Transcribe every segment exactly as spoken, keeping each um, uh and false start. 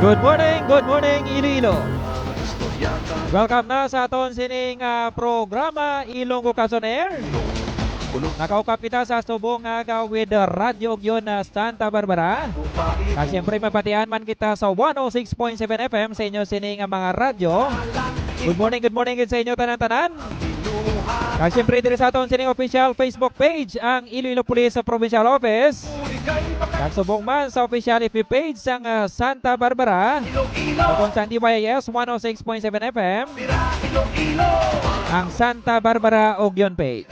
Good morning, good morning, Iloilo. Welcome na sa aton sining, ah, programa, Ilonggo Caps on Air. Nakaukap kita sa subong nga aga with Radyo Ugyon na Santa Barbara. Kag siyempre, mapatian man kita sa one oh six point seven F M sa inyo sining, ah, mga radyo. Good morning, good morning gid sa inyo tanan-tanan. Kag siyempre, diri sa aton sining official Facebook page, ang Iloilo Police Provincial Office. Kag subong man sa official F B page sang, ah, Santa Barbara, o kung sa D Y S one oh six point seven F M, ang Santa Barbara Ugyon page.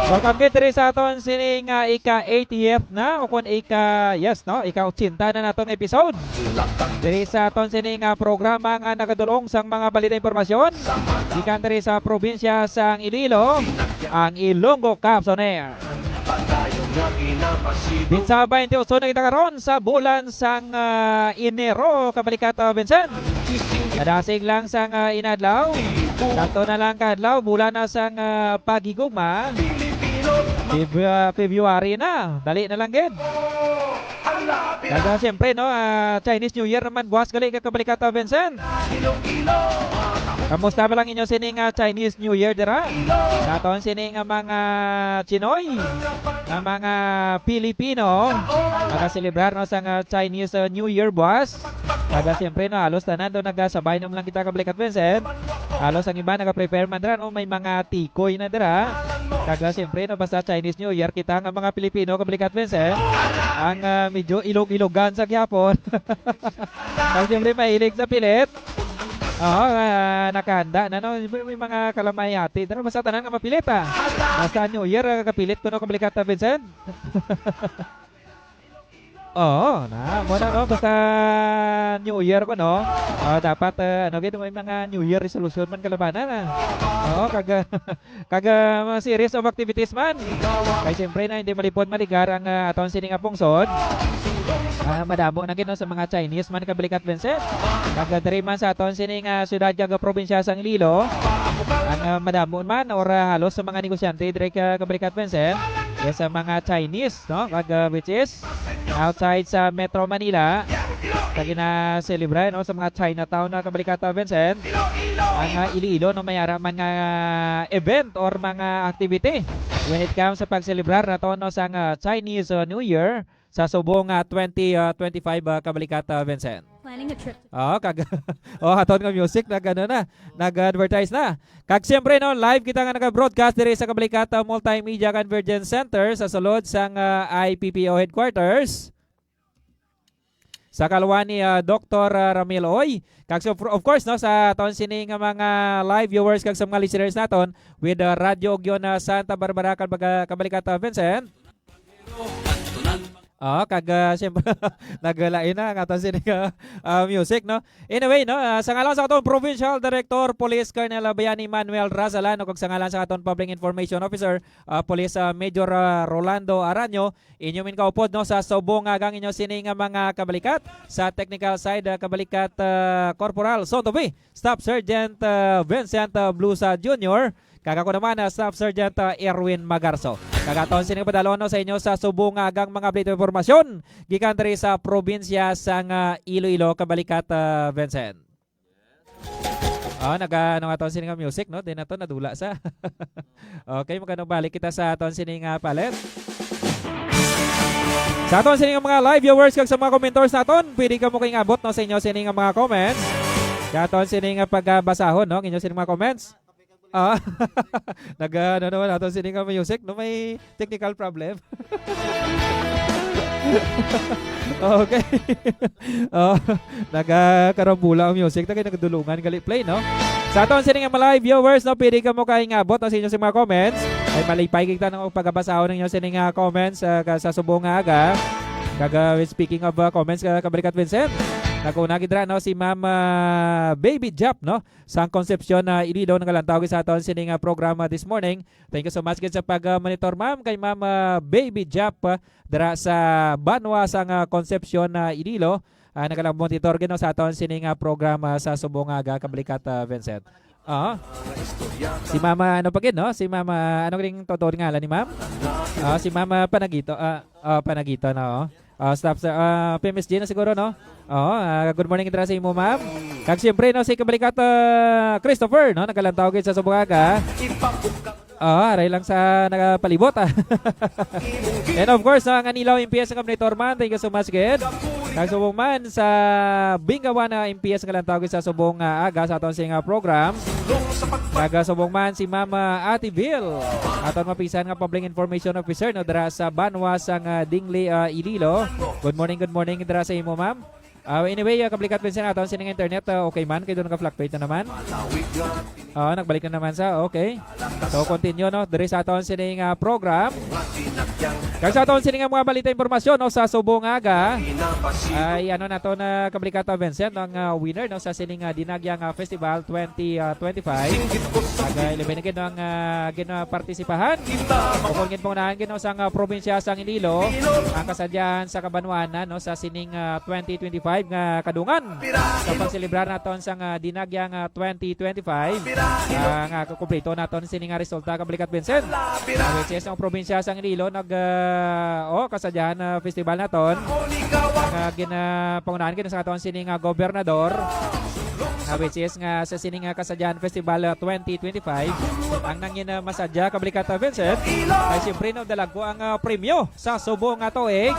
Welcome gid diri sa aton sini nga ika eightieth na, o kung ika, yes, no, ika ochenta na natong episode. Diri sa aton sini nga programa nga nagadulong sang mga balita, impormasyon gikan diri sa probinsya sang Iloilo, ang Ilonggo Caps on Air. Din sa twenty-eight na kita karon sa bulan sang, ah, Enero, kabalikat, ah, Vincent. Kadasig lang sang, ah, inadlaw. Sakto na lang ka adlaw, bulan na sang, ah, paghigugma. Feb-, ah, February na. Dali na lang gid. Kag, ah, siyempre, no, ah, Chinese New Year naman buwas gali ka, kabalikat, ah, Vincent. Kamusta ba lang inyo sining, ah, Chinese New Year dira? Sa aton sining, ah, mga Chinoy, nga mga Pilipino, makaselebrar, no, sang, ah, Chinese, ah, New Year buwas. Kag, ah, siyempre, no, halos tanan do nagasabay naman lang kita, kabalikat, Vincent. Halos ang iba nagaprepare man dira, no, may mga tikoy na dira. Kag, ah, siyempre, no, basta Chinese New Year, kita nga mga Pilipino, kabalikat, Vincent, ang, ah, medyo ilog-ilogan sa gihapon. Kag siyempre, mahilig sa pilit. Oo, ah, nakahanda na, no? May, may mga kalamay ati. Pero basta tanan nga mapilit, ah. Basta New Year, ah, kapilit ko, no, kabalikat, ah, Vincent? Oo, na, mo na, no? Basta New Year ko, no? Ah, dapat, ah, ano, gid, may mga New Year resolution man kalabanan, ah. Oo, kag, ah, kag, ah, mga series of activities man. Kay siyempre na, hindi malipod maligar ang, ah, aton sini nga pungsod. Ah, madamo na gid, no, sa mga Chinese man, kabalikat, Vincent. Kag, ah, diri man sa aton sini nga syudad kag probinsya sang Iloilo, ang, ah, madamo man or, ah, halos sa mga negosyante diri ka, kabalikat, Vincent, is sa mga Chinese, no? Kag, ah, which is outside sa Metro Manila, sa ginaselebra, no, sa mga Chinatown na, kabalikat, ah, Vincent, ang, ah, Iloilo, no, may ara man nga event or mga activity when it comes sa pagselebrar nato, no, sang, ah, Chinese, ah, New Year sa subong, ah, twenty, ah, twenty-five, ah, kabalikat, ah, Vincent. Planning a trip. Oh, kag oh, aton nga music nag ano na, nag-advertise na. Kag siyempre, no, live kita nga nag-broadcast diri sa Kabalikat, ah, Multimedia Convergence Center sa sulod sang, ah, I P P O headquarters. Sa kalwa ni, ah, Doktor, ah, Ramil Oy. Kag so, of course, no, sa aton sini nga mga live viewers kag sa mga listeners naton with, ah, Radyo Ugyon na Santa Barbara, Kalbaga-, Kabalikat, ah, Vincent. Ah, kag, ah, siyempre, naglain na ang aton sini nga, ah, music, no? Anyway, no, ah, sa ngalan sa aton Provincial Director Police Colonel Bayani Manuel Razalan, no, kag sa ngalan sa aton Public Information Officer, ah, Police, ah, Major, ah, Rolando Aranyo, inyo man kaupod, no, sa subong nga agang inyo sini nga mga kabalikat. Sa technical side, ah, kabalikat, ah, Corporal Sotobi, Staff Sergeant, ah, Vincent, ah, Blusa Junior, kag ako naman, ah, Staff Sergeant, ah, Erwin Magarso. Kag aton sini padalon, no, sa inyo sa subong nga agang mga update, impormasyon gikan diri sa probinsya sang, ah, Iloilo, kabalikat, ah, Vincent. Ah, naga, ano nga to, sini nga music, no? Di na to, nadula sa. Okay, magano balik kita sa aton sini nga palit. Sa aton sini nga mga live viewers kag sa mga commenters naton, pwede kamo kaingabot, no, sa inyo sini nga mga comments. Sa aton sini nga pagbasahon, no, ang inyo sini mga comments. Ah, nag, ano naman aton sini nga music, no? May technical problem. Okay. Oh, nagakarambola ang music. Tagay nagdulungan gali play, no? Sa aton sini nga mga live viewers, no, pwede kamo kaingabot, no, sa inyo sa mga comments. Ay, malipay kita ng pagkabasahon ninyo sini nga comments, ah, ka-, sa subong nga aga. Kag, ah, speaking of, ah, comments, ka-, kabalikat Vincent, naguna gid ra, no, si Ma'am, ah, Baby Jap, no, sang Concepcion, ah, Iloilo, nagalantaw gid sa aton sini nga programa this morning. Thank you so much gid sa pag, ah, monitor, ma'am, kay Ma'am, ah, Baby Jap, ah, dira sa banwa sang, ah, Concepcion, ah, Iloilo. Ah, nagalang monitor gid, no, sa aton sini nga programa sa subong nga aga, kabalikat, ah, Vincent. Ah. Si Mama, ano pa gid, no? Si Mama, ano gid ang totoo nga ngalan ni Ma'am? Ah, si Mama Panagito, ah, ah, Panagito, no? Ah, staff sa, ah, P M S G na siguro, no? Oo, ah, good morning dira sa imo, ma'am. Kag siyempre, no, si Kabalikata Christopher, no, nagalantaw gid sa subong aga. Oo, aray lang sa nagapalibot, ah. And of course, no, ang Anilao M P S nga monitor man, thank you so much gid. Kag subong man sa Bingawan na M P S nga nagalantaw gid sa subong, ah, aga sa aton sing, ah, program. Kag, ah, subong man si Ma'am, ah, Ate Bill, aton mapisan nga public information officer, no, dira sa banwa sang, ah, Dingli, ah, Iloilo. Good morning, good morning dira sa imo, ma'am. Ah, anyway, ah, Kabalikata Vincent, aton sining internet, ah, okay man, kay doon naka-fluctuate na naman. Ah, nagbalik na naman sa, okay. So, continue, no, diri sa aton sining, ah, program. Kag sa aton sining, ah, mga balita, impormasyon, no, sa subong aga, ay ano na to na, Kabalikata Vincent, ang, ah, winner, no, sa sining, ah, Dinagyang, ah, Festival twenty, ah, twenty-five. Kag, ah, ilabi na gid, no, ang, ah, ginapartisipahan. Ukon gid pangunahan gid, no, sang, ah, probinsya sang Iloilo, ang kasadyahan sa kabanwanan, no, sa sining, ah, twenty twenty-five nga kadungan sa pagselebrar naton sang, ah, Dinagyang, ah, twenty twenty-five, ah, nga kukumpleto naton sini nga resulta, Kabalikata Vincent. Ah, which is ang probinsya sang Iloilo nag, ah, oh, kasadyahan na festival naton. Ang, ah, gina-, pangunahan gid sa aton sini nga gobernador. Ah, which is nga sa sini nga kasadyahan festival, ah, twenty twenty-five, ang nangin, ah, masadya, Kabalikata Vincent, ay siyempre, no, dalago ang, ah, premyo sa subong nga tuig.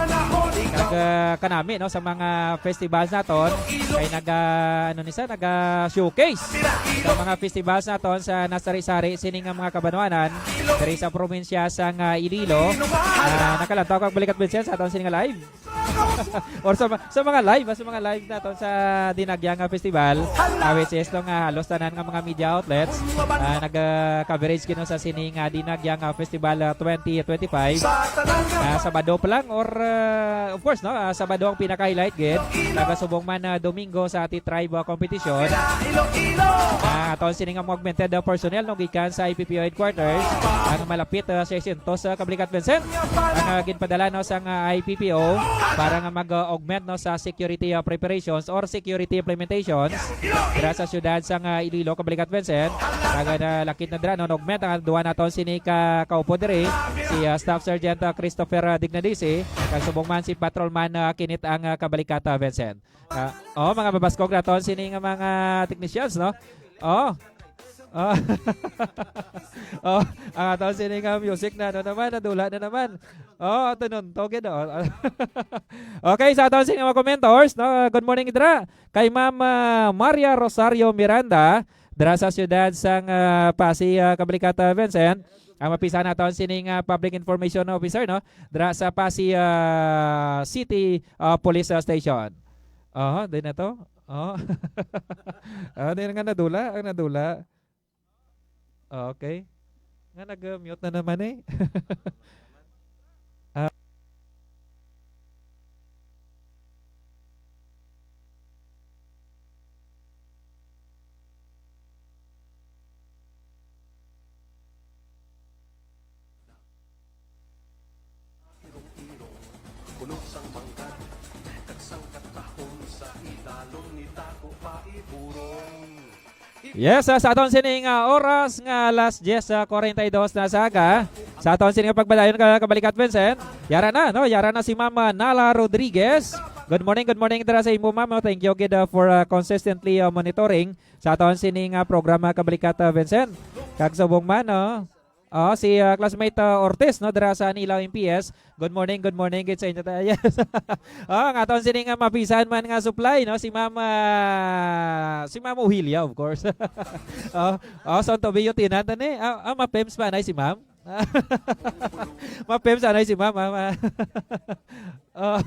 Kag, ah, kanami, no, sa mga festivals naton ay naga, ano ni sa, naga showcase sa mga festivals naton sa nasari-sari sini nga mga kabanwanan diri sa probinsya sang, ah, Iloilo. Ah, nakalantaw ka, Kabalikata Vincent, sa aton sini nga live. Or sa ma-, sa mga live, ah, sa mga live naton sa Dinagyang, ah, Festival, ah, which is tong, ah, halos tanan nga mga media outlets, ah, nag, ah, coverage gid, no, sa sining, ah, Dinagyang, ah, Festival, ah, twenty twenty-five. Ah, Sabado pa lang or, ah, of course, no, ah, Sabado ang pinaka-highlight gid. Nagasubong man na Domingo sa Ati Tribe, ah, competition. Ah, aton sini nga mga augmented, ah, personnel, no, gikan sa I P P O headquarters, ang malapit, ah, seiscientos, ah, Kabalikata Vincent, ang, ah, ginpadala, no, sang, ah, I P P O para nga mag, ah, augment, no, sa security, ah, preparations or security implementations dira sa siyudad sang, ah, Iloilo, Kabalikata Vincent. Kag, ah, nalakip na dira, no, augment ang duha naton sini ka kaupod diri, si, ah, Staff Sergeant, ah, Christopher, ah, Dignadisi, kag subong man si Patrolman, ah, Kinit ang, ah, Kabalikata Vincent. Ah, oh, mga babaskog naton sini nga mga technicians, no? Oh. Oh. Oh, ang aton sini nga music na, ano naman, nadula na naman. Oh, ato nun, tugid, oh. Okay, sa aton sini nga mga commentors, no? Good morning, dira. Kay Ma'am, ah, Maria Rosario Miranda, dira sa siyudad sang, ah, Passi, ah, Kabalikata Vincent. Ang mapisan naton sini nga public information officer, no? Dira sa Passi, ah, City, ah, Police, ah, Station. Aha, di na to? Oh. Ah, di na nga nadula, ang nadula. Ah, okay. Nga nag-mute na naman eh. Ah. Irong-irong, puno sang manggad, kag sang katahom sa idalom ni Tago Paiburon. Yes, ah, sa aton sining, ah, oras nga alas diyes, ah, kwarenta y dos na sa aga. Sa aton sining pagpadayon ka, Kabalikata Vincent. Yara na, no? Yara na si Ma'am, ah, Nala Rodriguez. Good morning, good morning dira sa imo, ma'am, no? Thank you gid, ah, for, ah, consistently, ah, monitoring sa aton sining, ah, programa, Kabalikata Vincent. Kag subong man, no? Oh, si, ah, classmate, ah, Ortiz, no, dira sa Anilao M P S. Good morning, good morning gid sa inyo ta-, yes. Oh, ang aton sini nga mapisan man nga supply, no, si Ma'am, ah, si Ma'am Ohilia, of course. Oh, oh, Santo Bio tinan tani. Ah, ah, ma-P E M S pa anay si Ma'am? Ma-P E M S anay si Ma'am, ah, ma-, Oh.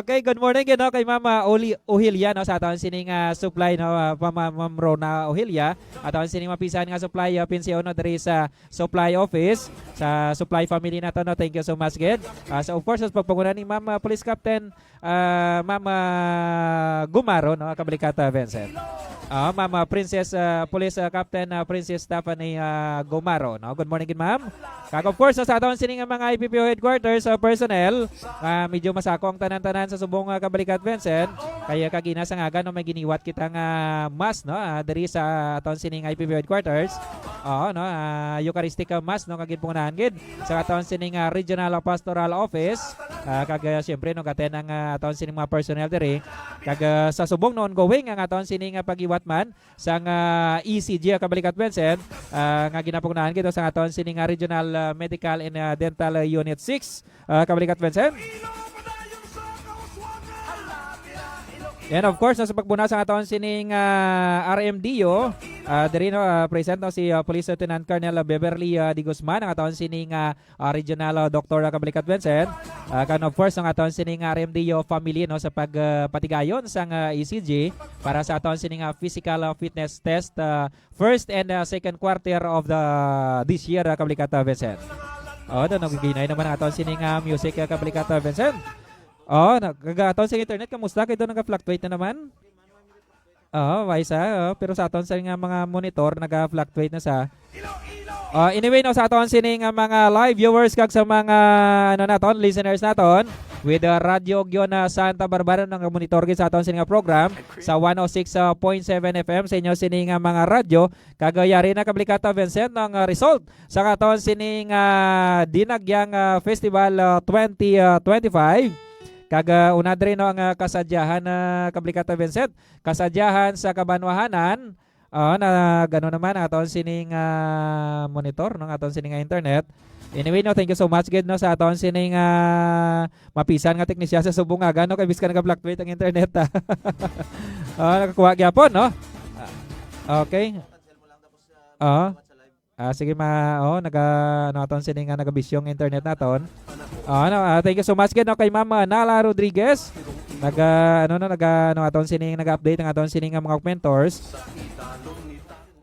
Okay, good morning gid, no, kay Ma'am, ah, Oli-, Ohilia, no, sa aton sining, ah, supply, no, ah, pa Ma-, Ma'am Rona Ohilia, aton sining mapisan nga supply, ah, pension, no, diri sa supply office, sa supply family nato, no. Thank you so much gid. Ah, so, of course, sa pagpanguna ni Ma'am, ah, Police Captain, ah, Ma'am, ah, Gumaro, no, Kabalikata Vincent. Ah, Ma'am, ah, Princess, ah, Police, ah, Captain, ah, Princess Stephanie, ah, Gumaro, no. Good morning gid, ma'am. Kag of course, sa aton sini nga mga I P P O headquarters, uh, personnel, nga medyo masako ang tanan-tanan sa subong nga Kabalikata Vincent. Kaya kagina sa ngaga, no, may giniwat kita nga mass, no, ah, diri sa aton sining I P P O headquarters. Oo, no, ah, Eucharistic, ah, mass, no, nga ginpangunahan gid sa aton sining, ah, Regional Pastoral Office. Ah, kag, ah, siyempre, no, gaten ang, ah, aton sining mga personnel diri. Kag, ah, sa subong, no, ongoing ang aton sining, ah, paghiwat man sang, ah, E C G, ah, kabalikat Vincent, ah, nga ginapangunahan gid sang aton sining, ah, Regional, ah, Medical and, ah, Dental, ah, Unit six, ah, kabalikat Vincent. And of course, no, sa pagpuna sa aton sining, ah, R M D O, ah, diri, no, ah, present, no, si, ah, Police Lieutenant Colonel Beverly, ah, De Guzman, ang aton sining, ah, ah, Regional, ah, Doktor, ah, kabalikat Vincent. Ah, kag of course, ang aton sining R M D O family, no, sa pag, ah, patigayon sang, ah, E C G para sa aton sining, ah, physical, ah, fitness test, ah, first and, ah, second quarter of the this year, ah, kabalikat, ah, Vincent. Oh, do nagiginay naman ang aton sining, ah, music, ah, kabalikat, ah, Vincent. Oh, nag-, aton sing internet, kamusta? Kay do naga-fluctuate na naman? Oo, why sa, oh, pero sa aton sa nga mga monitor, naga-fluctuate na sa. Ah, anyway, no, sa aton sini nga mga live viewers kag sa mga, ano naton, listeners naton, with, uh, Radyo Ugyon na Santa Barbara, nga monitor gid sa aton sini nga program sa one oh six point seven F M sa inyo sini nga mga radyo. Kag, uh, yari na, kabalikat, uh, Vincent, ang, uh, result sa aton sini nga Dinagyang, uh, Festival, uh, twenty, uh, twenty-five. Kag, uh, una diri, no, ang, uh, kasadyahan na, kabalikat, uh, Vincent, kasadyahan sa kabanwahanan. Ah, nag-ano naman aton sining, ah, monitor, no, aton sining, ah, internet. Anyway, no, thank you so much gid, no, sa aton sining, ah, mapisan nga teknisya sa subong aga, no, kay bisan naga-fluctuate ang internet, ah. Ah, nakakuha gyapon, no? Ah, okay. Ah. Ah, sige, ma-, oh, naga-, ano, aton sini nga nagabisyong internet naton. Ah, ano, ah, thank you so much gid, no, kay Ma'am, ah, Nala Rodriguez. Naga, ano, no, naga, ano, aton sini, naga-update ang aton sini nga mga mentors.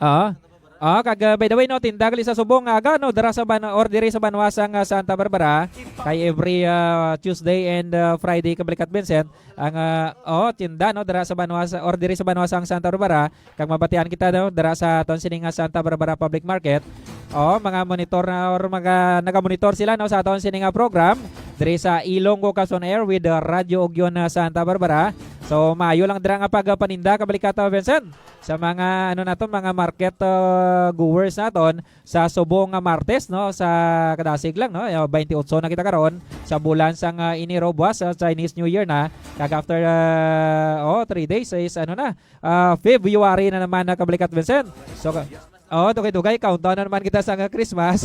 Ah. Ah, kag, ah, by the way, no, tinda gali sa subong nga aga, no, dira sa ban-, or diri sa banwa sang, ah, Santa Barbara, kay every, ah, Tuesday and, ah, Friday, kabalikat Vincent, ang, ah, oh, tinda, no, dira sa banwa sa, or diri sa banwa sang Santa Barbara, kag mabatian kita, no, dira sa aton sini nga Santa Barbara Public Market. Oh, mga monitor na or mga nagamonitor sila, no, sa aton sini nga program diri sa Ilonggo Cast on Air with, uh, Radyo Ugyon na Santa Barbara. So, maayo lang dira nga pagpaninda, kabalikat, uh, Vincent, sa mga, ano naton, mga market, uh, goers naton sa subong nga Martes, no, sa kadasig lang, no, uh, twenty-eight na kita karon sa bulan sang, uh, Enero, buwas, uh, Chinese New Year na. Kag after, uh, oh, three days is, ano na, ah, February na naman, na kabalikat, Vincent. So, ka-, oh, dugay-dugay, countdown na naman kita sa nga Christmas.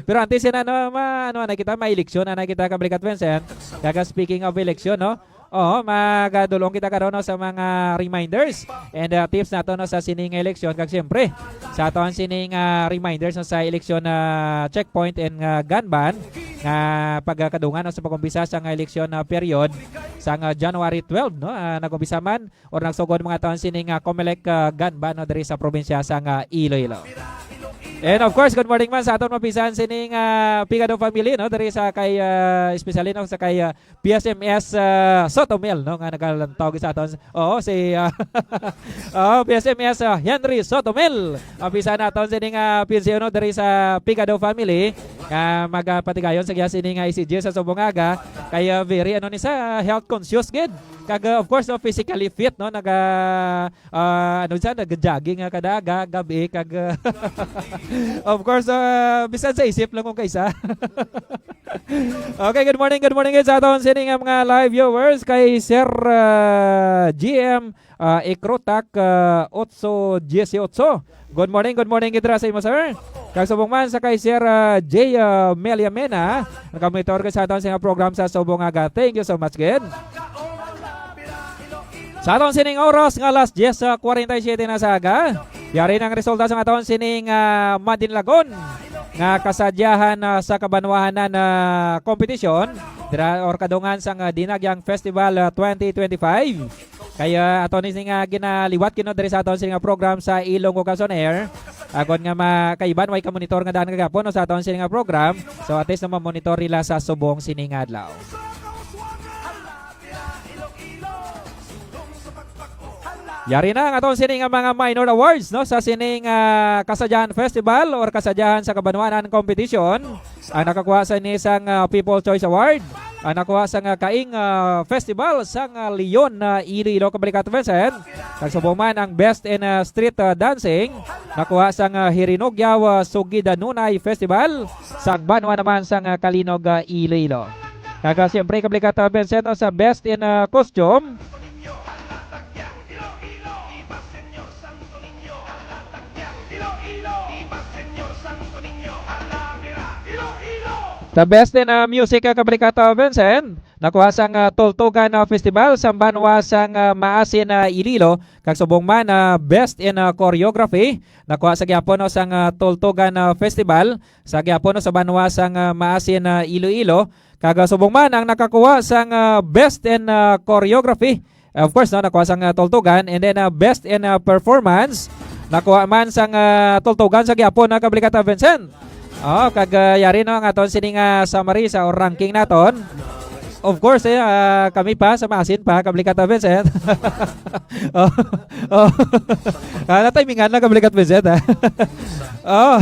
Pero antes yan, ano, ma-, ano, na kita, may eleksyon na kita, kabalikat, Vincent. Kag speaking of eleksyon, no? Oo, magadulong kita karon, no, sa mga reminders and, uh, tips nato, no, sa sining eleksyon. Kag siyempre, sa aton sining, uh, reminders, no, sa eleksyon, uh, checkpoint and, uh, gun ban nga pagkadungan, no, sa pag-umpisa sa nga eleksyon, uh, period sa nga January twelve, no? Uh, nag-umpisa man or nagsugod mga taon sini nga Comelec, ah, gun ban, no, diri sa probinsya sang, ah, Iloilo. And of course, good morning man sa aton mapisan sining, ah, Pigado family, no, diri sa kay, ah, especially, no, sa kay, ah, P S M S, ah, Sotomel, no, nga nagalantaw sa aton. Oo, si, ah, oo, P S M S, ah, Henry Sotomel. Mapisan naton sining, ah, P N C O, no, diri sa Pigado family nga magapatigayon sa giya sining, ah, E C G sa subong aga. Kay, ah, very, ano ni sa, health conscious gid. Kag, uh, of course, no, physically fit, no, naga, ah, ano siya, nag-jogging nga kada aga, gabi, kag, uh, of course, uh, bisan sa isip lang kung kaisa. Okay, good morning, good morning gid sa aton sini nga mga live viewers kay Sir, uh, G M, uh, Ikrotak, uh, otso dieciocho. Good morning, good morning gid ra sa imo, sir. Kag subong man sa kay Sir, ah, J, ah, Meliamena, nagamonitor ka sa aton sa program sa subong aga. Thank you so much gid. Sa aton sining oras nga alas diez, ah, kwarenta y siyete na sa aga, yari nang resulta sa aton sining, ah, Madinlagon nga kasadyahan, ah, sa kabanwahanan na kompetisyon dira or kadungan sa nga Dinagyang Festival, ah, twenty twenty-five. Kaya ato ni nga ginaliwat kino diri sa aton sini nga program sa Ilonggo Cast on Air. Agon nga makaiban, way ka monitor nga daan kagapon, no, sa aton sini nga program. So, at least, no, mamonitor nila sa subong sini nga adlaw. Yari na ang aton sini nga mga minor awards, no, sa sining, ah, Kasadyahan Festival or Kasadyahan sa Kabanwanan Competition. Ang nakakuha sa ini sang, ah, People Choice Award, ang nakuha sa nga Kaing, ah, Festival sa nga Leon, ah, Iloilo, kabalikat, Vincent. Nagsubong man ang Best in, ah, Street, ah, Dancing, nakuha sa nga Hirinugyaw, ah, Sugidanunay Festival, sa banwa naman sa nga Kalinog, ah, Iloilo. Kag, ah, siyempre, Kabrigata Vincent, no, sa best in, ah, costume. Sa best in, ah, music, ah, Kabrigata Vincent, nakuha sang, ah, Tultugan, ah, Festival sa banwa sang, ah, Maasin, ah, Iloilo, kag subong man, ah, best in, ah, choreography, nakuha sa gyapon, no, sang, ah, Tultugan, ah, Festival sa gyapon, no, sa banwa sang, ah, Maasin, ah, Iloilo. Kag, ah, subong man ang nakakuha sang, ah, best in, ah, choreography. Of course, no, nakuha sang, ah, Tultugan. And then, ah, best in, ah, performance, nakuha man sang, ah, Tultugan sa gyapon, na Kabrigata Vincent. Oh, kag, ah, yari, no, ang aton sining, ah, summary sa or ranking naton. Of course, eh, ah, kami pa sa Maasin pa, Kabrigata Vincent. Oh, oh. Ah, natimingan lang, Kabrigata Vincent, ah. Oh.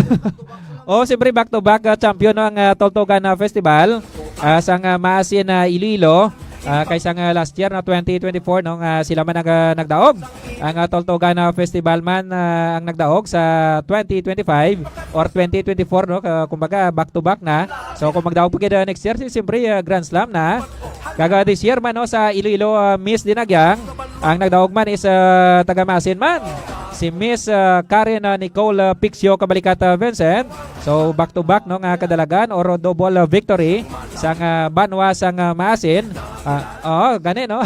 Oh, siyempre, back to back, ah, champion, no, ang, ah, Tultugan, ah, Festival, ah, sang, ah, Maasin, ah, Iloilo. Ah, kay sang, ah, last year, no, twenty twenty-four, no, nga sila man nag-, ah, nagdaog. Ang, ah, Tultugan, ah, Festival man, ah, ang nagdaog sa twenty twenty-five or twenty twenty-four, no, ka-, kumbaga, back to back na. So, kung magdaog pa gid, ah, next year, si-, siyempre, ah, Grand Slam na. Kag, ah, this year man, no, sa Iloilo, ah, Miss Dinagyang, ang nagdaog man is, ah, taga Maasin man, si Miss, ah, Karen, ah, Nicole, ah, Pixio Kabalikata Vincent. So, back to back, no, nga kadalagan or double, ah, victory sang, ah, banwa sang, ah, Maasin. Ah, oo, gani, no?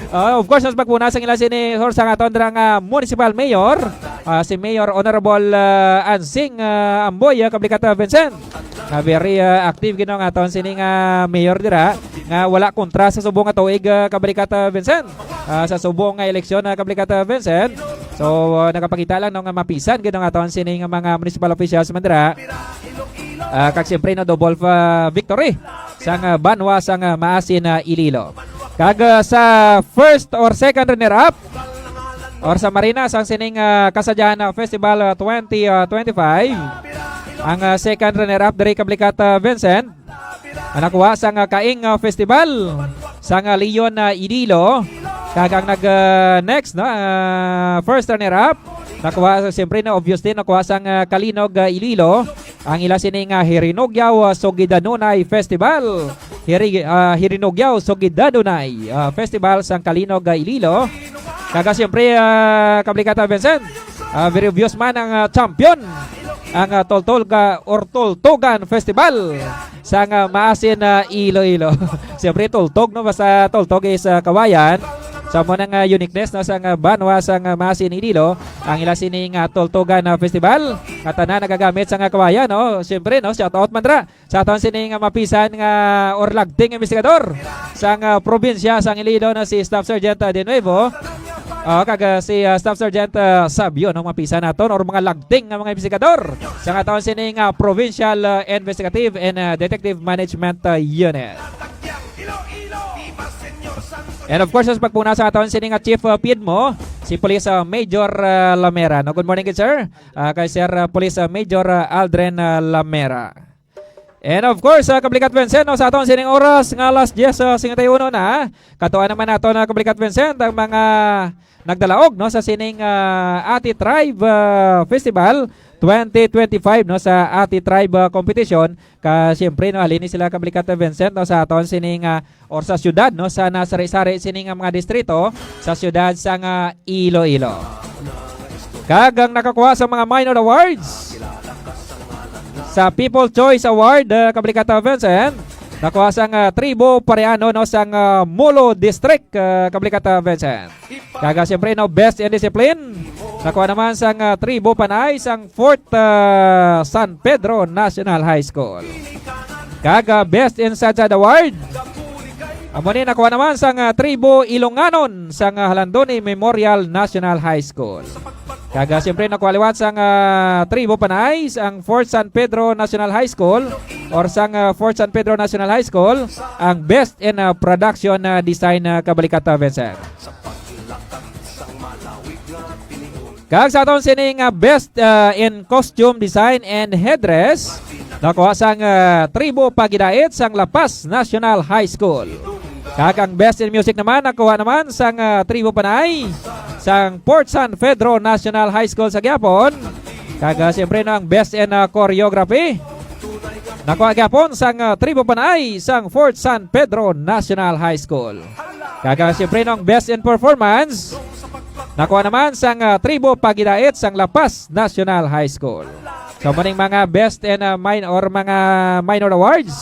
Ah, of course, mas magpuna sang ila sini or sang aton dira nga municipal mayor, ah, si Mayor Honorable, ah, Ansing, ah, Amboy, ah, Kabalikata Vincent. Ah, very, ah, active gid, no, nga aton sini nga mayor dira nga wala kontra sa subong nga tuig, ah, Kabalikata Vincent. Ah, sa subong nga eleksyon, ah, Kabalikata Vincent. So, ah, nagapakita lang, no, nga mapisan gid ang aton sini nga mga municipal officials man dira. Ah, kag siyempre, no, double pa victory sang, ah, banwa sang, ah, Maasin, ah, Iloilo. Kag, ah, sa first or second runner-up, or sa Marinas ang sining, ah, kasadyahan na Festival, ah, twenty, ah, twenty-five. Ang, ah, second runner-up diri, Kabalikata Vincent, ang nakuha sang, ah, Kaing, ah, Festival sang, ah, Leon, ah, Iloilo. Kag ang nag, ah, next, no, ah, first runner-up, nakuha, siyempre, na obviously, nakuha sang, ah, Kalinog, ah, Iloilo. Ang ila sining, ah, Hirinugyaw, ah, Sugidanunay Festival. Hiri-, ah, Hirinugyaw, Sugidanunay, ah, Festival sang Kalinog, ah, Iloilo. Kag, ah, siyempre, ah, Kabalikata Vincent, ah, very obvious man ang, ah, champion, ang, ah, Tultulga or Tultugan Festival sang, ah, Maasin, ah, Iloilo. Siyempre, tultog, no? Basta tultog is, ah, kawayan. Sa mo nang, ah, uniqueness, no, sang, ah, banwa sang, ah, Maasin, Iloilo, ang ila sining, ah, Tultugan, ah, Festival nga tanan nagagamit sang, ah, kawayan, no? Siyempre, no, shout out man dira sa aton sining, ah, mapisan nga or lagting investigador sang, ah, probinsya sang Iloilo na si Staff Sergeant, ah, De Nuevo. Ah, kag, ah, si, ah, Staff Sergeant, ah, Sabio, no, mapisan naton or mga lagting nga mga investigador sang aton sining, ah, Provincial, ah, Investigative and, ah, Detective Management, ah, Unit. And of course, sa pagpuna sa aton sining, ah, Chief, ah, PIDMO, si Police, ah, Major, ah, Lamera. No, good morning, good sir. Ah, kay Sir, ah, Police, ah, Major, ah, Aldrin, ah, Lamera. And of course, ah, Kablikat Vincent, no, sa aton sining oras nga alas diyes, ah, singkwenta y uno na, katuan naman nato na, Kablikat Vincent, ang mga nagdalaog, no, sa sining, ah, Ati Tribe, ah, Festival twenty twenty-five, no, sa Ati Tribe, ah, Competition. Ka, siyempre, no, halin ni sila, Kablikat Vincent, no, sa aton sining, ah, or sa siyudad, no, sa nasari-sari sini nga mga distrito sa siyudad sang Iloilo. Kag ang nakakuha sa mga minor awards sa People Choice Award, uh, Kabalikatan Vincent, nakuha sang, uh, Tribo Pareano, no, sang, uh, Molo District, uh, Kabalikatan Vincent. Kag, uh, siyempre, no, Best in Discipline, nakuha naman sang, uh, Tribo Panay sang Fourth, uh, San Pedro National High School. Kag, ah, Best in Sadsad Award, amo ni nakuha naman sang, ah, Tribo Ilonganon sang, ah, Halandoni Memorial National High School. Kag, ah, siyempre, nakuha liwat sang, ah, Tribo Panay sang Fourth San Pedro National High School or sang, ah, Fourth San Pedro National High School ang Best in, ah, Production, ah, Design, ah, Kabalikatan Vincent. Kag sa aton sini nga Best, ah, in Costume Design and Headdress, nakuha sang, ah, Tribo Pagidait sang La Paz National High School. Kag ang Best in Music naman, nakuha naman sang, ah, Tribo Panay sang Port San Pedro National High School sa Quiapo. Kag, ah, siyempre, no, ang Best in, ah, Choreography Nakuha gyapon sang, ah, Tribo Panay sang Fort San Pedro National High School. Kag, ah, siyempre, no, ang best in performance, nakuha naman sang, ah, Tribo Pagidait sang La Paz National High School. So, maning mga best and, ah, min-, or mga minor awards,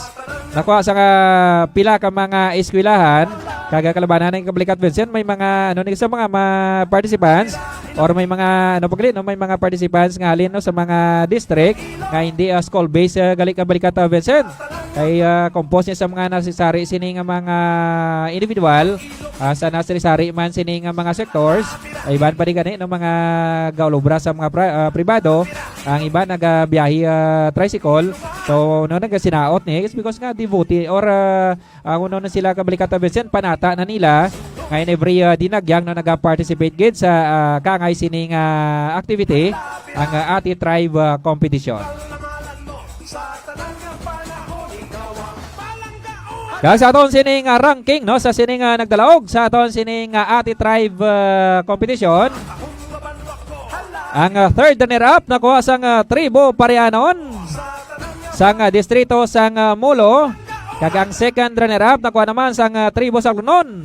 nakuha sa, ah, pila ka mga eskwelahan, kag, ah, kalabanan ng Kabalikat Vincent, may mga, ano, ni sa mga, ma-, participants, or may mga, ano, pagli, no, may mga participants nga halin, no, sa mga district nga hindi, ah, school-based, ah, gali Kabalikat, ah, Vincent. Kay, ah, compose niya sa mga nasari-sari sini nga mga individual, ah, sa nasari-sari man sini nga mga sectors, ay iban pa di gani, no, mga gaulobra sa mga pri-, ah, pribado, ang iba nagabiyahe, ah, tricycle. So, no, nagasinaot ni, it's because nga devotee or, ah, ang uno na sila Kabalikat, ah, Vincent, panata na nila. Ngayon, every, ah, dinagyang na naga-participate gid sa, ah, kaangay sining, ah, activity, ang, ah, Ati Tribe, ah, competition. Kag sa aton sining, ah, ranking, no, sa sining, ah, nagdalaog sa aton sining, ah, Ati Tribe, ah, competition, ang, ah, third runner-up nakuha sang, ah, Tribo Parianon sang, ah, distrito sang, ah, Molo. Kag ang second runner-up nakuha naman sang, ah, Tribo sa Lugnon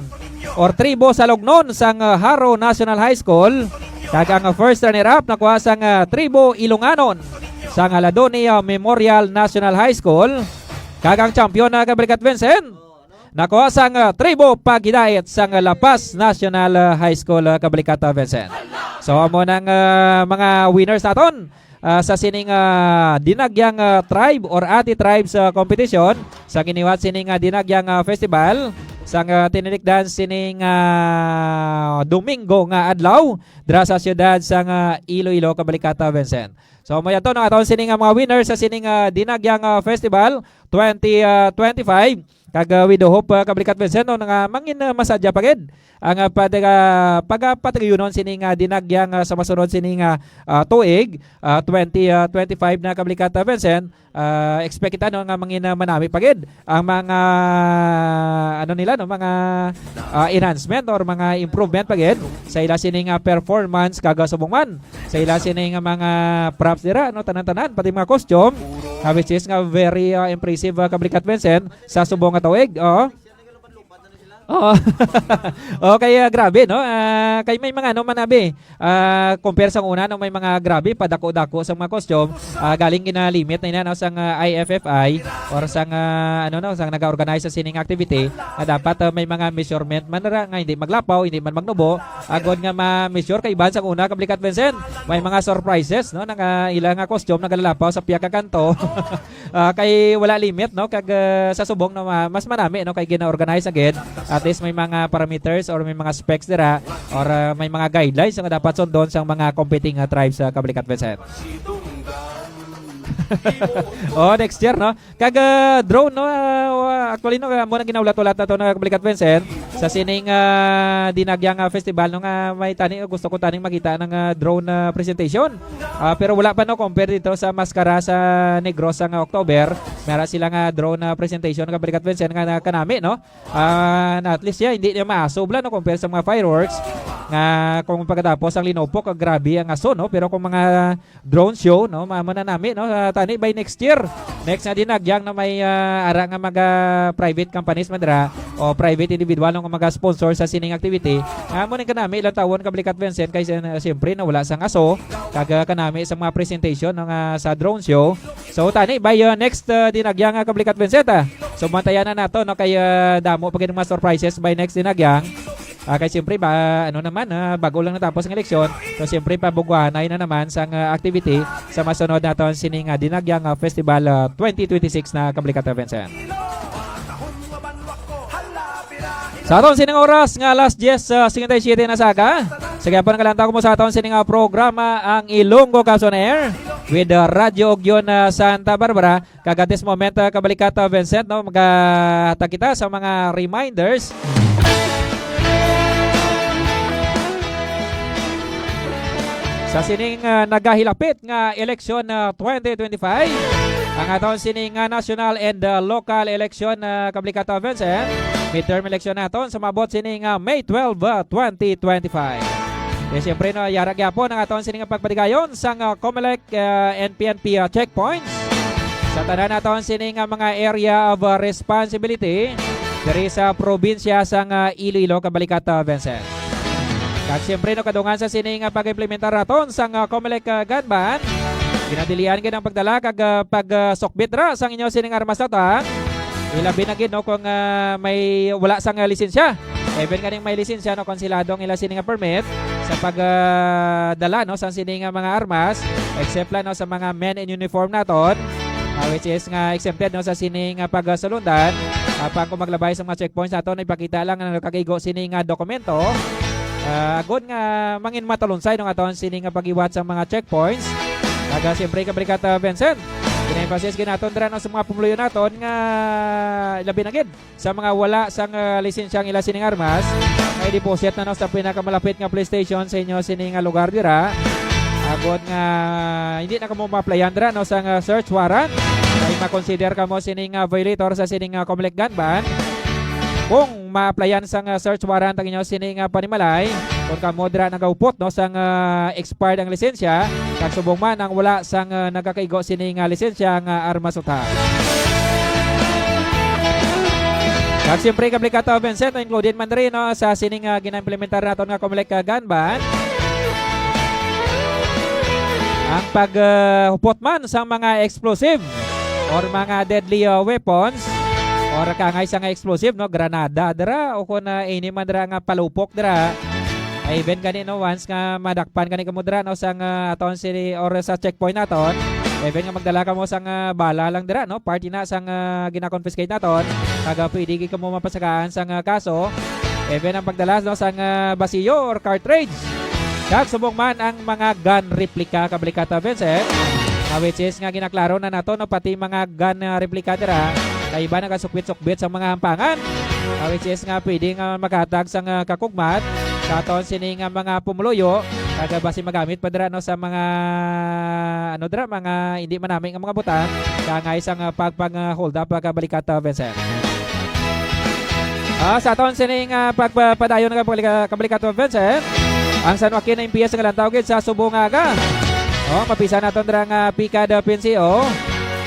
or Tribo sa Lugnon sang, ah, Jaro National High School. Kag ang, ah, first runner-up nakuha sang, ah, Tribo Ilonganon sang Aladoni, ah, Memorial National High School. Kag ang champion na Kabalikat Vincent, nakuha sang, ah, Tribo Pagidait sang La Paz National, ah, High School, ah, Kabalikat, ah, Vincent. So, amo nang, ah, mga winners naton, ah, sa sining, ah, Dinagyang, ah, Tribe or Ati Tribes, ah, competition sa giniwat sining, ah, Dinagyang, ah, Festival sang, ah, tinilikdan sining, ah, Domingo nga adlaw dira sa siyudad sang, ah, Iloilo, Kabalikat, ah, Vincent. So, amo yato, no, aton sining, ah, mga winners sa sining, ah, Dinagyang, ah, Festival twenty, ah, twenty-five. Kag, ah, we do hope, ah, Kabalikat Vincent, no, nga mangin, ah, masadya pa gid ang, ah, pag-, ah, pagapatagayunon sini nga Dinagyang, ah, sa masunod sini nga, ah, tuig, ah, twenty, ah, twenty-five na, Kabalikat, ah, Vincent. Ah, expect kita, no, nga mangin, ah, manami pa gid ang mga, ano nila, no, mga, ah, enhancement or mga improvement pa gid sa ila sini nga performance kag, ah, subong man sa ila sini nga mga props dira, no, tanan-tanan, pati mga costume, ah, which is nga very, ah, impressive, ah, Kabalikat Vincent, sa subong nga tuig, oo. Oo. Okay, ah, grabe, no? Ah, kay may mga, ano man, abi, ah, compare sa una, no, may mga grabe, padako-dako sa mga costume, ah, galing ginalimit na ina, no, sang, ah, I F F I or sang, ah, ano, no, sang nag-organize sa sining activity, na dapat, ah, may mga measurement man ra nga hindi maglapaw, hindi man magnubo, agod nga ma-measure kay iban sa una, Kabalikat Vincent, may mga surprises, no, nga ila nga costume nagalalapaw sa pihak ka kanto. Ah, kay wala limit, no, kag, ah, sa subong, no, ma-, mas manami, no, kay gina-organize na gid. At least may mga parameters or may mga specs dira or, ah, may mga guidelines nga dapat sundon sang mga competing, ah, tribes sa Kabalikat Vincent. Oh, next year, no? Kag, ah, drone, no? Ah, actually, no, ah, mo nang ginaulat-ulat na to na Kabalikat Vincent. Sa sining, ah, Dinagyang, ah, Festival, no, nga may tani, gusto ko taning makita ng, ah, drone, ah, presentation. Ah, pero wala pa, no, compare dito sa Maskara sa Negros sa nga October. Meron sila nga drone, ah, presentation, Kabalikat Vincent, nga na kanami, no? Ah, na at least, yeah, hindi niya maaso bala, no, compare sa mga fireworks. Nga kung pagkatapos ang linupok, ah, grabe ang aso, no? Pero kung mga drone show, no, ma-, mananami, no, ah, tani by next year. Next na Dinagyang na may, ah, ara nga mga private companies man dira o private individual nga mga sponsor sa sining activity. Amo ning kanami ilang tawon, Kabalikat Vincent, kay sin-, siyempre, no, wala sang aso, kag, ah, kanami sa mga presentation, no, nga sa drone show. So, tani by, ah, next, ah, Dinagyang, ah, Kabalikat Vincent, ah. So, bantayan na nato, no, kay, ah, damo pa gid mga surprises by next Dinagyang. Ah, kay siyempre ba, ano naman, ah, bago lang natapos ang eleksyon. So, siyempre, pabuguanay na naman sang, ah, activity sa masunod naton sining, ah, Dinagyang, ah, Festival, ah, twenty twenty-six na, Kabalikat Vincent. Sa aton sining oras nga alas diyes, ah, singkwenta y siyete na sa aga. Sa gihapon, kalantaw mo sa aton sining, ah, programa, ang Ilonggo Comes on Air with, ah, Radyo Ugyon, ah, Santa Barbara. Kag at this moment, ah, Kabalikat, ah, Vincent, no, magahatag kita sa mga reminders sa sining, ah, nagahilapit nga eleksyon, ah, twenty twenty-five. Ang aton sining, ah, national and, ah, local election, ah, Kabalikat, ah, Vincent, midterm election naton sa maabot sining, ah, May twelve, ah, twenty twenty-five. Kaya siyempre, no, yara gyapon ang aton sining pagpatigayon sang, ah, Comelec, ah, and P N P, ah, checkpoints. Sa tanan naton sini nga mga area of, uh, responsibility diri sa probinsya sang, uh, Iloilo, Kabalikat, uh, Vincent. Kag siyempre, no, kadungan sa sini nga pag-implementar naton sang, uh, Comelec, uh, gun ban, ginadilian gid ang pagdala kag, uh, pag, uh, sukbit ra sang inyo sining armas naton. Ilabi na gid, no, kung, uh, may wala sang, uh, lisensya. Even kaning may lisensya, no, konsilado ang ila sini nga permit sa pag, ah, dala, no, sa sini nga mga armas, except lang, no, sa mga men in uniform naton, ah, which is nga exempted, no, sa sini nga pagsulundan. Apang kung maglabay sa mga checkpoints naton, ipakita lang nga nagakaigo sini nga dokumento. Ah, agod nga mangin matalunsay, no, aton sini nga pagiwat sa mga checkpoints. Kag, ah, siyempre, Kabalikat, ah, Vincent, gina-emphasize gid naton dira, no, sa mga pumuluyo naton nga labi na gid sa mga wala sang, ah, lisensya ang ila sining armas, ay deposit na, no, sa pinakamalapit nga police station sa inyo sini nga lugar dira. Agod nga hindi na kamo ma-applyan dira, no, sang, ah, search warrant, ay makonsider kamo sining, ah, violator sa sining, ah, Comelec gun ban. Kung ma-applyan sang, ah, search warrant ang inyo sini nga panimalay, kung kamo dira nagaupot, no, sang, ah, expired ang lisensya, kag subong man ang wala sang, ah, nagakaigo sini nga lisensya nga armas utang. Kag siyempre, Kabalikat, ah, Vincent, included man diri, no, sa sining, ah, ginaimplementar naton nga Comelec, ah, gun ban, ang pag, ah, hupot man sa mga explosive or mga deadly, ah, weapons or kaangay sa nga explosive, no, granada dira o kung, ah, ini man dira nga palupok dira. Ay, even gani, no, once nga madakpan gani kamo dira, no, sang, ah, aton city or sa checkpoint naton, even nga magdala kamo sang, ah, bala lang dira, no, party na sang, ah, gina-confiscate naton, kag, ah, pwede gid kamo mapasagaan sang, ah, kaso. Even ang pagdala, no, sang, ah, basiyo or cartridge. Kag subong man ang mga gun replica, Kabalikat, Vincent, ah, which is nga ginaklaro na nato, no, pati mga gun, ah, replica dira, kay iba nagasukbit-sukbit sa mga hampangan, ah, which is nga pwede nga maghatag sang, ah, kakugmat sa aton sini nga mga pumuluyo, kag, ah, basi magamit pa dira, no, sa mga, ano dira, mga hindi manami nga mga butang, kaangay sang, ah, pagpang, ah, hold up, ah, Kabalikat, ah, Vincent. Ah, sa aton sining, ah, pagpapadayon nga Kabalikat, Kabalikat, Vincent, ang San Joaquin M P S nga lantaw gid sa subong nga aga. Oh, mapisa naton dira nga Picad, ah, P N C O.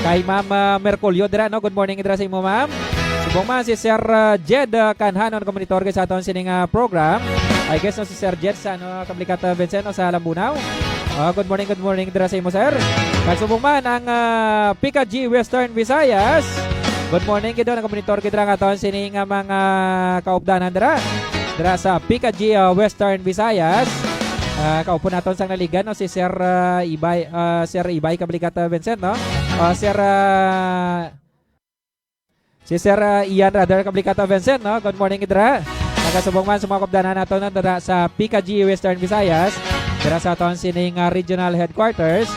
Kay Ma'am, ah, Merculio dira, no? Good morning dira sa imo, ma'am. Subong man si Sir, ah, Jed, ah, Canhanon, ang monitor gid sa aton sining, ah, program. I guess, no, si Sir Jed sa, ano, Kabalikat, ah, Vincent, no, sa Lambunao. Ah, good morning, good morning dira sa imo, sir. Kag subong man ang, ah, Pika G Western Visayas. Good morning gid, no, nagamonitor gid ra nga aton sini nga mga kaupdanan dira. Dira sa Pika G, ah, Western Visayas. Ah, kaupo naton sang naligan, no, si Sir, ah, Ibay, ah, Sir Ibay Kabalikat, ah, Vincent, no? Ah, Sir, ah, Si Sir, uh, Ian Radar Kabalikat, Vincent, no? Good morning, dira. Nagasubong man sa mga kaupdanan nato, no, dira sa Pika G Western Visayas, dira sa aton sining, uh, regional headquarters.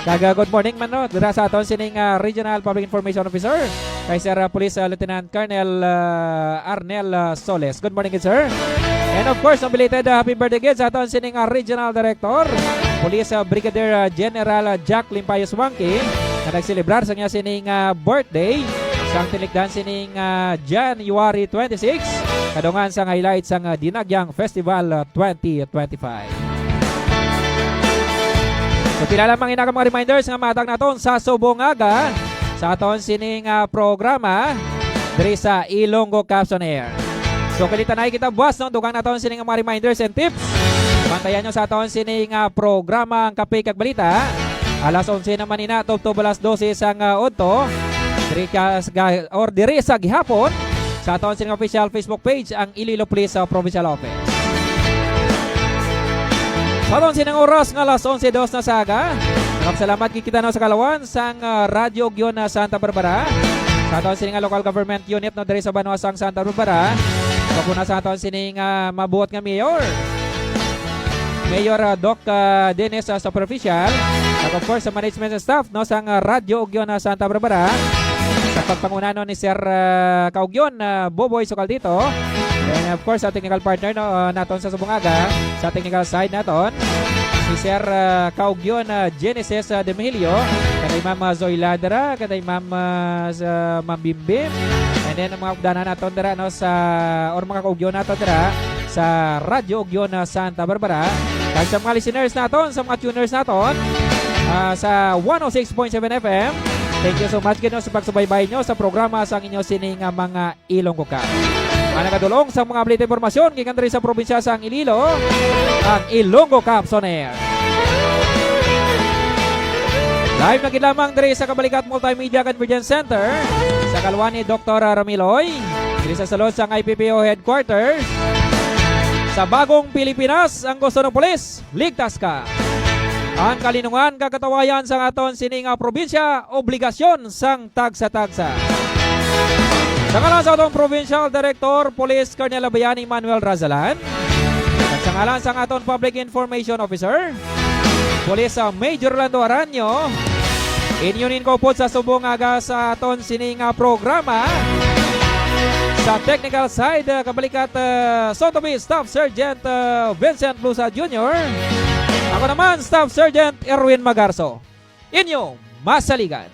Kag, uh, good morning man, no, dira sa aton sining, uh, regional public information officer, kay Sir, uh, Police, uh, Lieutenant Colonel, uh, Arnel, uh, Soles. Good morning, sir. And of course, ang belated, uh, happy birthday gid sa aton sining, uh, regional director, Police, uh, Brigadier, uh, General, uh, Jack Limpayos Wangki, nga nagselebrar sa niya sining, ah, birthday sang tinikdan sining, ah, January twenty-six, kadungan sang highlight sang, ah, Dinagyang Festival, ah, twenty twenty-five. So, pila lamang ina ka mga reminders nga matag naton sa subong aga sa aton sining, ah, programa diri sa Ilonggo Caps on Air. So, kalitanay kita buwas, no? Dugang naton sining mga reminders and tips. Bantayan nyo sa aton sining, ah, programa, ang Kape kag Balita. Alas onse naman ina, tubtob alas dose sang, ah, udto. Diri ka, sa ga-, or diri sa gihapon, sa aton sining official Facebook page, ang Iloilo Police, ah, Provincial Office. Sa aton sining oras nga alas onse dos na sa aga, salamat gid kita, no, sa kalawan sang, ah, Radyo Ugyon, ah, Santa Barbara. Sa aton sining nga local government unit, no, diri sa banwa sang Santa Barbara. Sa una sa aton sining, ah, mabuot nga mayor. Mayor, ah, Doc, ah, Dennis, ah, Superficial. At of course, sa management staff, no, sang, ah, Radyo Ugyon, ah, Santa Barbara. Sa pagpanguna, no, ni Sir, ah, Kaugyon, ah, Boboy Sukaldito. And of course, sa technical partner, no, ah, naton sa subong aga, sa technical side naton, si Sir, ah, Kaugyon, ah, Genesis, ah, Demihilio, kanay Ma'am, ah, Zoila dira, kanay Ma'am, ah, sa Ma'am Bimbim. And then, ang mga updanan naton dira, no, sa, or mga kaugyon naton dira, sa Radyo Ugyon, ah, Santa Barbara. Kag sa mga listeners naton, sa mga tuners naton, ah, sa one oh six point seven F M, Thank you so much gid, no, sa pagsubaybay nyo sa programa sang inyo sini nga mga Ilonggo Cups. Ang nagadulong sa mga update impormasyon gikan diri sa probinsya sang Iloilo, ang Ilonggo Cups on Air. Live na gid lamang diri sa Kabalikat Multimedia Convergence Center sa kalwa ni Doktor Ramiloy, diri sa sulod sang I P P O headquarters. Sa bagong Pilipinas, ang gusto ng pulis, ligtas ka. Ang kalinungan kag katawayan sang aton sini nga probinsya, obligasyon sang tagsa-tagsa. Sa ngalan sa atong Provincial Director, Police Colonel Abayani Manuel Razalan, at sa ngalan sang aton Public Information Officer, Police, ah, Major Lando Aranyo, inyo nin kaupod sa subong aga sa aton sini nga programa. Sa technical side, ah, kabalikat, ah, Sotobi Staff Sergeant, ah, Vincent Blusa Junior. Ako naman, Staff Sergeant Erwin Magarso. Inyo masaligan.